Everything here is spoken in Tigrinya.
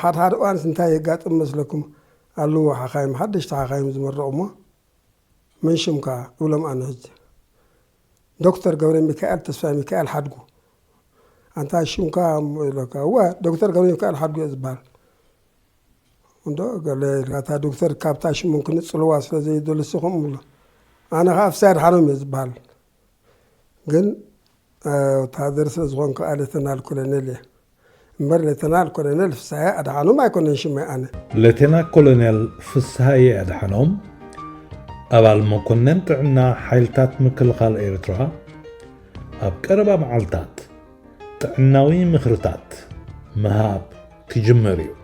ሓደ ሓደ እዋንስ እንታይ የጋጥም መስለኩም? ኣለዉ ሓኻይም፣ ሓደሽቲ ሓኻይም ዝምረቑ እሞ፣ "መን ሽምካ?" እብሎም። ኣነ ሕጂ፣ "ዶክተር ገብረ ሚካኤል ተስፋ ሚካኤል ሓድጉ። ኣንታ ሽምካ?" እሞ ይብለካ፣ "እወ፣ ዶክተር ገብረ ሚካኤል ሓድጉ እየ ዝበሃል።" "እንዶ ገለ ኢልካ፣ እታ ዶክተር ካብታ ሽሞም ክንጽልዋ ስለ ዘይደልዩ ንስኹም?" እብሎ። ኣነ ኸዓ ፍስሃ ኣድሓኖም እየ ዝበሃል። ግን፣ እ፣ ወተሃደር ስለ ዝኾንኩ ሌተናል ኮሎኔል እየ። እምበር ሌተናል ኮሎኔል ፍስሃየ ኣድሓኖም ኣይኮነን ሽመይ ኣነ። ሌተና ኮሎኔል ፍስሃየ ኣድሓኖም፣ ኣባል መኮነን ጥዕና ሓይልታት ምክልኻል ኤርትራ፣ ኣብ ቀረባ መዓልታት ጥዕናዊ ምኽርታት ምሃብ ክጅምር እዩ።